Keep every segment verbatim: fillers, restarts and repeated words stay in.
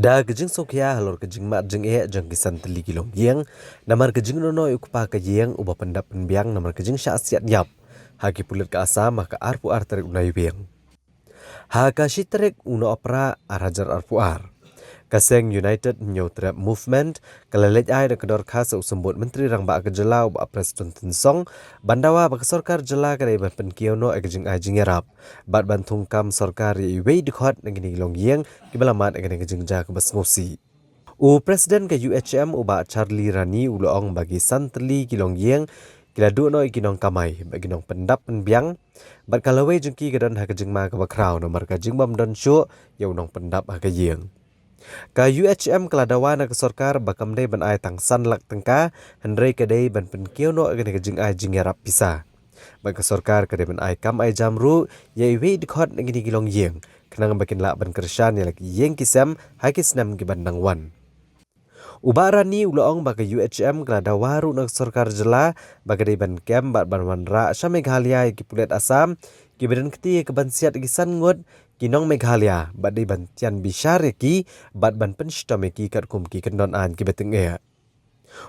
Da ka jingsngewkhia halor ka jingmad jingeh jong ki san tylli ki longïing namar ka jingdonkam u kpa ka ïing uba pyndap pynbiang namar ka jingshah siat ïap ha ki pulit ka Assam ha ka arphew ar tarik u Naiwieng. Ha ka shi tarik u Nohprah ar hajar arphew ar, ka seng United Hynñiewtrep Movement ka la leit ai da ka dorkhas ha u symbud Myntri Rangbah ka jylla u Bah Prestone Tynsong ban dawa ba ka sorkar jylla ka dei ban pynkiew noh ïa ka jingai jingïarap bad ban thungkam sorkar ïa iwei i dkhot na kine ki longïing kiba la mad ïa kane ka jingjia kaba sngewsih. U President ka U H M u Bah Charlie Rani u la ong ba ki san tylli ki longïing ki la duh noh ïa ki nongkamai bad ki nongpyndap pynbiang bad ka lawei jong ki ka don ha ka jingma kaba khraw namar ka jingbym don shuh ïa u nongpyndap ha ka ïing. Ka U H M ka la dawa na ka sorkar ba kam dei ban ai tang san lak tyngka, hynrei ka dei ban pynkiew noh ïa kane ka jingai jingïarap pisa. Bad ka sorkar ka dei ban ai kam ai jam ruh ïa iwei i dkhot na kine ki longïing khnang ba kin lah ban kyrshan ïa la ki ïing ki sem ha ki snem kiban dang wan. U Bah Rani u la ong ba ka U H M ka la dawa ruh na ka sorkar jylla ba ka dei ban kem bad ban wanrah sha Meghalaya ïa ki pulit Assam kiba don kti ïa ka ban siat ïa ki san ngut ki nong Meghalaya bad dei ban tian bishar ïa ki bad ban pynshitom ïa ki katkum ki kyndon aiñ kiba tyngeh.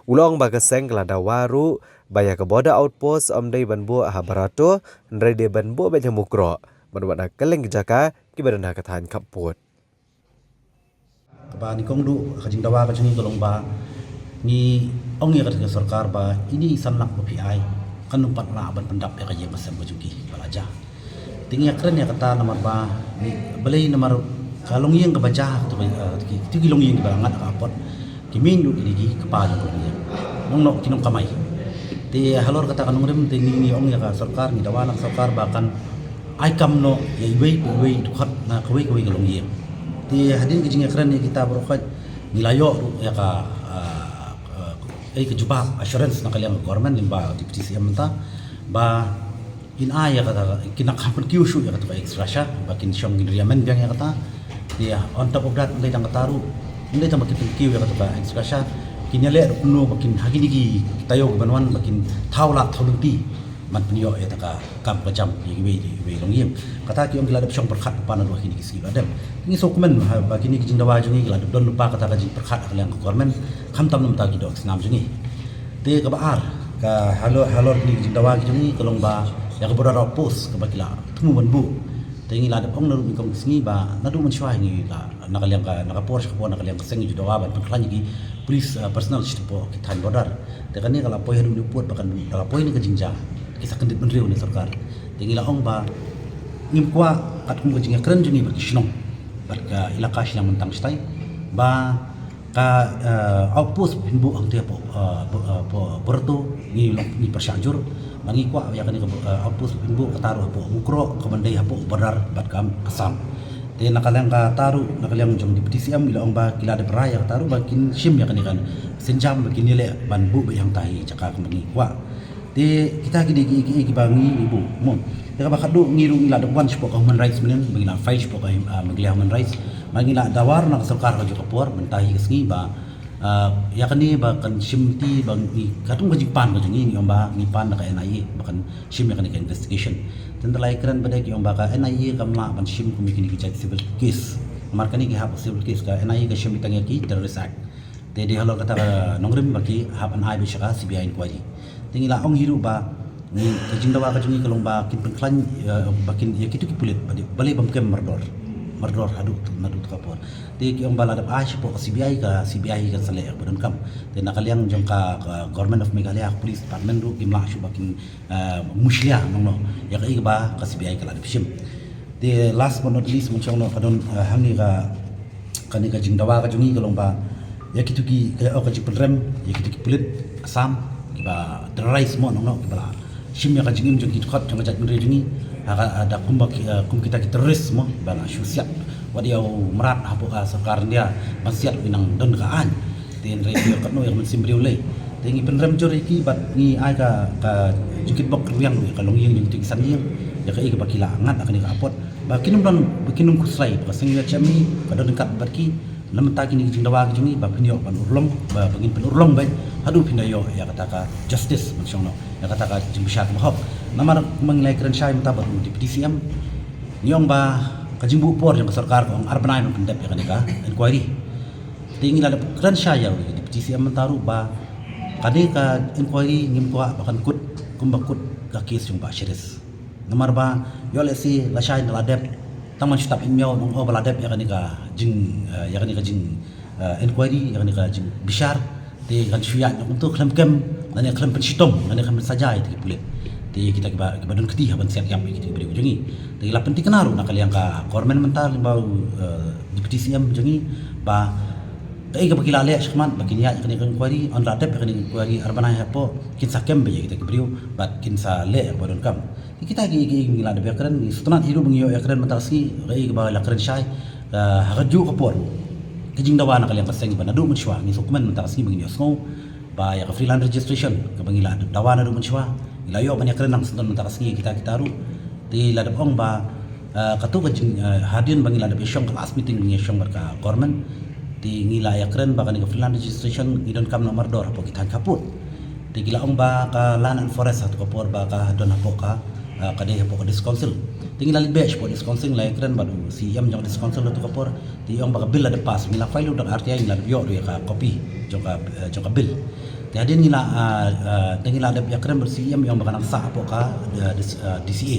U la ong ba ka seng ka la dawa ruh ba ïa ka border outpost ym dei ban buh ha Barato, hynrei dei ban buh beit ha Mukroh bad wat ha kylleng ki jaka kiba don ha ka thaiñ khappud. Kaba nyngkong duh ka jingdawa ka jong ngi ka long ba ngi ong ïa ka sorkar ba ine i san lak ba phi ai kan ym pat lah ban pyndap ïa ka ïing ka sem ka jong ki ba la jia. Te ngi ïakren ïa kata namar ba ngi, balei namar ka longïing kaba jia, katu ki, eh, katu ki longïing kiba la ngat ha ka apot ki mih ruh ïa ki kpa jong ka longïing, nong noh ki nongkamai. Te halor kata ka nongrim te ngi, ngi ong ïa ka sorkar, ngi dawa na ka sorkar ba kan ai kam noh ïa iwei pa iwei i dkhot na kawei kawei ka longïing. Te hadien ka jingïakren ïa kita baroh khoit ngi la ïoh ruh ïa ka, ah, ah, eh, ka jubab assurance na ka liang ka government lyngba Deputy C M mynta ba kin ai ïa kata, kin nang kham pynkiew shuh ïa kata ka ex gratia ba kin shong kin riamen biang ïa kata. Ïa, on top of that, ym dei tang kata ruh, ym dei tang ba kin pynkiew ïa kata ka ex gratia, kin ïaleh ruh kumno ba kin ha kine ki taïew kiban wan ba kin thaw lad thaw lynti ban pynïoh ïa kata ka kam ka jam ïa kiwei kiwei longïing. Kata ki ong ki la dep shong pyrkhat pan naduh kine ki sngi ba dep. Ngi sngewkmen ha ba kine ki jingdawa jong ngi ki la dep don lypa kata ka jingpyrkhat ha ka liang ka government, khamtam na bynta ki doh ki snam jong ngi. Te kaba ar, ka halor, halor kine ki jingdawa ki jong ngi ka long ba ïa ka border outpost kaba ki la thmu ban buh. Te ngi la dep ong naduh nyngkong ki sngi ba naduh mynshuwa ngi la na ka liang ka, na ka por sha ka por na ka liang ka seng ngi ju dawa ban pynkhlaiñ ïa ki police, eh, personnel shapoh ki thaiñ border. Te kane ka la poi haduh ngi pud ba kan da la poi na ka jingjia ki sa kyndit bynriew na sorkar. Te ngi la ong ba ngim kwah katkum ka jingïakren jong ngi bad ki shnong bad ka ilaka shiliang myntang shatai ba ka, eh, outpost phin buh hangtei hapoh, eh, bo-, eh, bo-, Barato ngi long ngi pyrshah jur. Ba ngi kwah ïa kane ka, eh, outpost phin buh kata ruh hapoh Mukroh kaba dei hapoh border bad ka Assam. Te na ka liang kata ruh, na ka liang jong Deputy C M i la ong ba ki la dep rai ïa kata ruh ba kin shim ïa kane ka sienjam ba kin ïaleh ban buh beit hangta ha ki jaka kumba ngi kwah. Te kita ki dei ki, ki, kiba ngi, ngi buh mo. Te kaba khatduh ngi ruh ngi la dep wan shapoh ka Human Rights mynhynnin, ba ngi la file shapoh ka, ah, Meghalaya Human Rights. Ba ngi la dawa ruh na ka sorkar ka juh ka por mynta hi ka sngi ba, ah, ïa kane ba kan shim ti ba ngi, katkum ka jingpan ka jong ngi, ngi ong ba ngi pan na ka N I A ba kan shim ïa kane ka investigation. Te ynda la ïakren ba dei ki ong ba ka N I A kam lah ban shim kum ïa kine ki jait civil case. Namar kane ki hap civil case, ka N I A ka shim tang ïa ki Terrorist Act. Te dei halor kata ka nongrim ba ki hap ban ai beit sha ka C B I inquiry. Te ngi la ong hi ruh ba ngi, ka jingdawa ka jong ngi ka long ba kin pynkhlaiñ, eh, ba kin ïa kito ki pulit ba dei, balei bym kem mardor. Mardor haduh tu, naduh tu ka por. Te ki ong ba lada ai shapoh ka C B I, ka C B I kan sa leh ïa kaba donkam. Te na ka liang jong ka, ka Government of Meghalaya, Police Department ruh kim lah shuh ba kin, eh, mushlia nongno ïa kaei kaba ka C B I ka la dep shim. Te last but not least, mynshong noh ka don, eh, hangne ka, kane ka jingdawa ka jong ngi ka long ba ïa kito ki, ka, oh, ka jingpynrem ïa kito ki pulit Assam kiba terrorize mo nongno, kiba la shim ïa ka jingim jong ki dkhot jong ka jaitbynriew jong ngi. Ha ka, ha da kumba ki, eh, kum kita ki terrorist mo ba la shu siat. Wat ïa u mrad hapoh ka sorkar India ban siat u nang don ka aiñ. Te hynrei ïa katno ïa ka mynsiem briew lei. Te ngi pynrem jur ïa ki bad ngi ai ka, ka jingkitbok rwiang ïa ka longïing jong kito ki san ïing, ïa kaei kaba ki la ngat ha kane ka apot. Ba kin ym don, ba kin ym khuslai, ba ka seng U H M ngi ka don ryngkat bad ki. Na mynta kine ki jingdawa ki jong ngi ba phin ïoh ban urlong, ba, ba ngin pynurlong beit haduh phin da ïoh ïa kata ka justice, mynshong noh, ïa kata ka jingbishar kaba hok. Namar kumba ngi la ïakren shai mynta bad u Deputy C M, ngi ong ba ka jingbuh por jong ka sorkar ka ong ar bnai ban pyndep ïa kane ka inquiry. Te ngi la dep kren shai ïa u Deputy C M mynta ruh ba kane ka inquiry ngim kwah ba kan kut kumba kut ka case jong Bah Shiris. Namar ba ïoh lehse lashai la dep tang ban shu tap ïa u nong o ba la dep ïa kane ka jing, eh, ïa kane ka jing, eh, inquiry, ïa kane ka jingbishar. Te kan shu ïaid na kumto khlem kem lane khlem pynshitom lane khlem pynsaja ïa ki pulit. Te kita kiba, kiba don kti ha ban siat ïap ïa kita ki briew jong ngi. Te la pynthikna ruh na ka liang ka government mynta lyngba u, eh, Deputy C M jong ngi ba kaei kaba ki la leh shakhmat ba kin ïaid ïa kane ka inquiry, hynda la dep ïa kane ka inquiry ar bnai hapoh kin sa kem beit ïa kita ki briew bad kin sa leh ïa kaba donkam. Kita ki, ki, ngi la dep ïakren, ngi sngewtynnat hi ruh ba ngi ïoh ïakren mynta ka sngi, kaei kaba la kren shai, eh, ha kajuh ka por. Ka jingdawa na ka liang ka seng ba naduh mynshuwa ngi sngewkmen mynta ka sngi ba ngin ïohsngew ba ïa ka freelance registration kaba ngi la dawa naduh mynshuwa, ngi la ïoh ban ïakren nang sngewtynnat mynta ka sngi kita kita ruh. Te la dep ong ba, eh, kato ka jing, eh, hadien ba ngi la dep ïashong ka last meeting ba ngi ïashong bad ka government. Te ngi la ïakren ba kane ka freelance registration ngi donkam noh mardor hapoh ki thaiñ khappud. Te ki la ong ba ka Land and Forest ha kato ka por ba ka don hapoh ka, ah, ka dei hapoh ka District Council. Te ngi la leit beit shapoh District Council, ngi la ïakren bad u C E M jong ka District Council ha kato ka por. Te i ong ba ka bill la dep pass, ngi la file ruh da ka R T I, ngi la dep ïoh ruh ïa ka copy jong ka, eh, jong ka bill. Te hadien ngi la, ah, ah, te ngi la dep ïakren bad u C E M, i ong ba ka nang sah hapoh ka, eh, dis-, eh, D C A,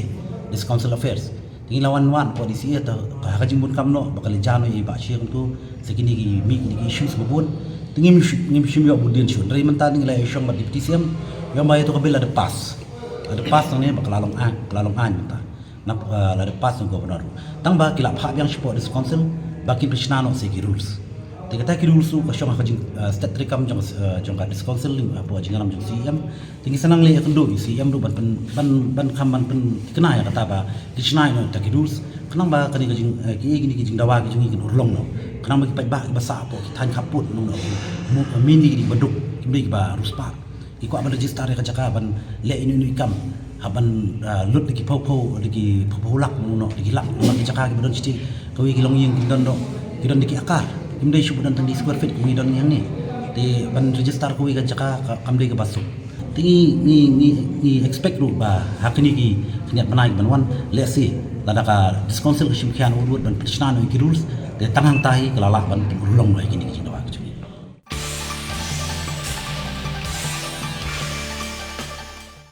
District Council Affairs. Te ngi la wan wad hapoh D C A, te ha ka jingbun kam noh ba ka leit jan noh ïa i Bah Shi kumto, sa kine ki mih kine ki issues ba bun. Te ngim shu-, ngim shym ïoh bud dien shuh. Hynrei mynta ngi la ïashong bad Deputy C M, i ong ba ïa to ka bill la dep pass. La dep pass nangne ba ka la long aiñ, ka la long aiñ mynta. Nap, eh, la dep pass na u Governor. Tang ba ki la phah biang shapoh District Council ba kin pynshna noh sa ki rules. Te kata ki rules ruh ka shong ha ka jing, eh, statutory kam jong, eh, jong ka District Council, eh, hapoh ka jingïalam jong C E M. Te ngi sa nang leh ïakynduh ïa u C E M ruh ban pyn, ban, ban kham ban pynthikna ïa kata ba kin shna ïa kata ki rules. Khnang ba kane ka jing, eh, ki, kine ki jingdawa ki jong ngi kin urlong noh. Khnang ba ki paidbah kiba sah hapoh ki thaiñ khappud nong noh. Mu-, mynta kine kiba duk, kim dei kiba riewspah. Ki kwah ban register ïa ka jaka ban leh ino ino i kam. Hap ban, ah, lut da ki phew phew, da ki phew phew lak nong noh, da ki lak, da ki jaka kiba don shiteng. Kawei ki longïing ki don noh, ki don da ki acre. Kim dei shuh ba don tang da ki square feet kum ngi don hangne. Te ban register kawei ka jaka ka, kam dei kaba suk. Te ngi, ngi, ngi, ngi expect ruh ba ha kine ki khyndiat bnai ki ban wan, lehse lada ka District Council ka shim khia noh ruh ban pynshna noh ïa ki rules, te tang hangta hi ka la lah ban pynurlong noh ïa kine ki jingdawa.